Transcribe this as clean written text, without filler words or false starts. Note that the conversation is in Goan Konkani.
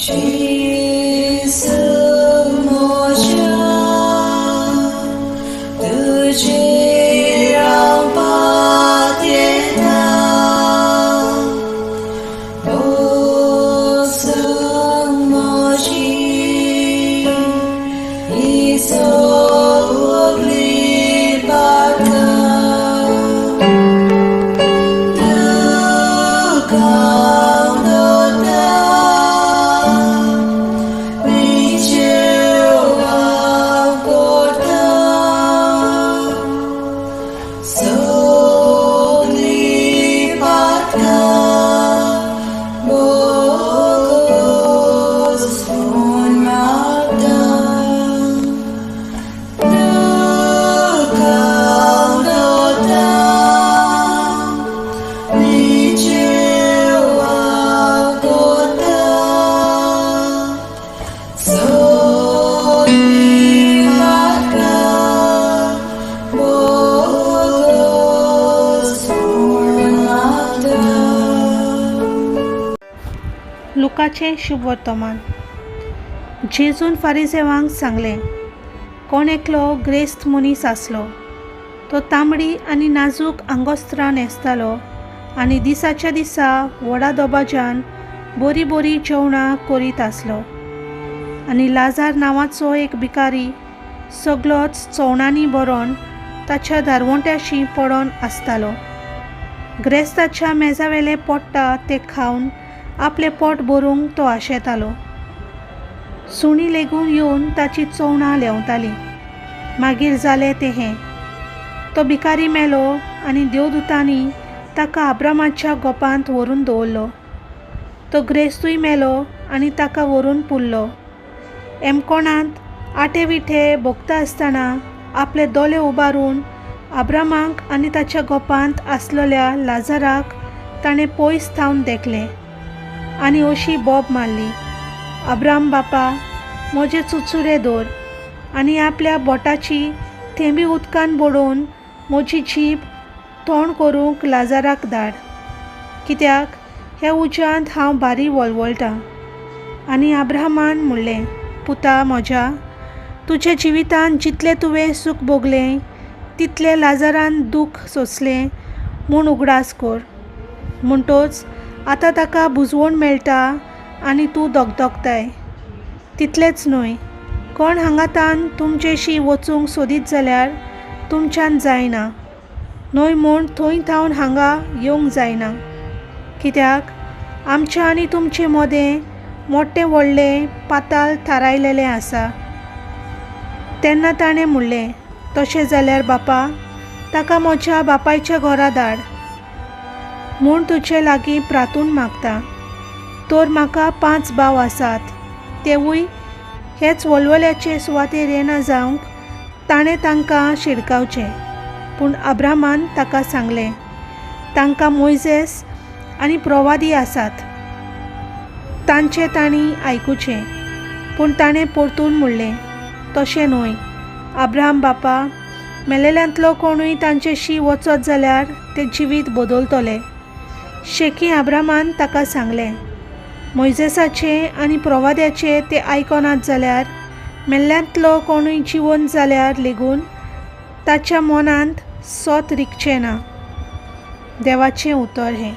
जेजू म्हज्या तुजेर हांव पातयेतां, भोगसून म्हजी हीं सगलीं पातकां. तुका विचेव हांव करतां, सगलीं पातकां भोगसून मागतां. तुका विचेव हांव करतां, सगलीं पातकां भोगसून मागतां. लुकाचें शुभवर्तमान. जेजून फारिजेवांक सांगलें, कोण एकलो ग्रेस्त मनीस आसलो. तो तांबडी आनी नाजूक आंगोस्त्रां न्हेसतालो आनी दिसाच्या दिसा व्हडा दबाज्यान बरीं बरीं जेवणां करीत आसलो. आनी लाजार नांवाचो एक भिकारी सगलोच चवणांनी भरोन ताच्या दारवंट्याशी पडोन आसतालो. ग्रेस्ताच्या मेजावेलें पोडटा तें खावन आपलें पोट भरूंक तो आशेतालो. सुणीं लेगून येवन ताचीं चवणां ल्हेंवतालीं. मागीर जालें तें हें, तो भिकारी मेलो आनी देवदुतांनी ताका आब्रामाच्या गोपांत व्हरून दवरलो. तो ग्रेस्तूय मेलो आनी ताका व्हरून पुरलो. एमकोणांत आटे विठे भोगता आसतना आपले दोळे उबारून आब्रामाक आनी ताच्या गोपांत आसलेल्या लाजाराक ताणें पयस थावन देखलें आनी अशी बोब मारली, अब्राम बापा, म्हजे चुचुरे दवर आनी आपल्या बोटाची थेंबी उदकान बडोवन म्हजी जीब तोंड करूंक लाजाराक धाड, कित्याक ह्या उज्यांत हांव भारी वळवळटां. आनी अब्राहमान म्हणलें, पुता म्हज्या, तुज्या जिवितांत जितलें तुवें सूख भोगलें तितलें लाजारान दूख सोंसलें म्हूण उगडास कर. म्हणटोच आतां ताका बुजवण मेळटा आनी तूं दगदगताय. तितलेंच न्हय, कोण हांगातान तुमचेशी वचूंक सोदीत जाल्यार तुमच्यान जायना, न्हय म्हूण थंय थावन हांगा येवंक जायना, कित्याक आमच्या आनी तुमचे मदें मोटें व्हडलें पाताल थारायलेलें आसा. तेन्ना ताणें म्हणलें, तशें जाल्यार बापा, ताका म्हज्या बापायच्या घरा धाड म्हूण तुजे लागीं प्रातून मागता. तर म्हाका 5 भाव आसात, तेवूय हेच वलवल्याचे सुवातेर येना जावंक ताणें तांकां शिडकावचें. पूण अब्रामान ताका सांगलें, तांकां मोयजेस आनी प्रवादी आसात, तांचें तांणी आयकुचें. पूण ताणें परतून म्हणलें, तशें न्हय अब्राहम बापा, मेलेल्यांतलो कोणूय तांचेशी वचत जाल्यार ते जिवीत बदलतले. शेकी अब्रामान ताका सांगलें, मोयजेसाचें आनी प्रवाद्याचें ते आयकनात जाल्यार मेल्ल्यांतलो कोणूय जिवन जाल्यार लेगून ताच्या मनांत सोत रिगचें ना. देवाचें उतर हें.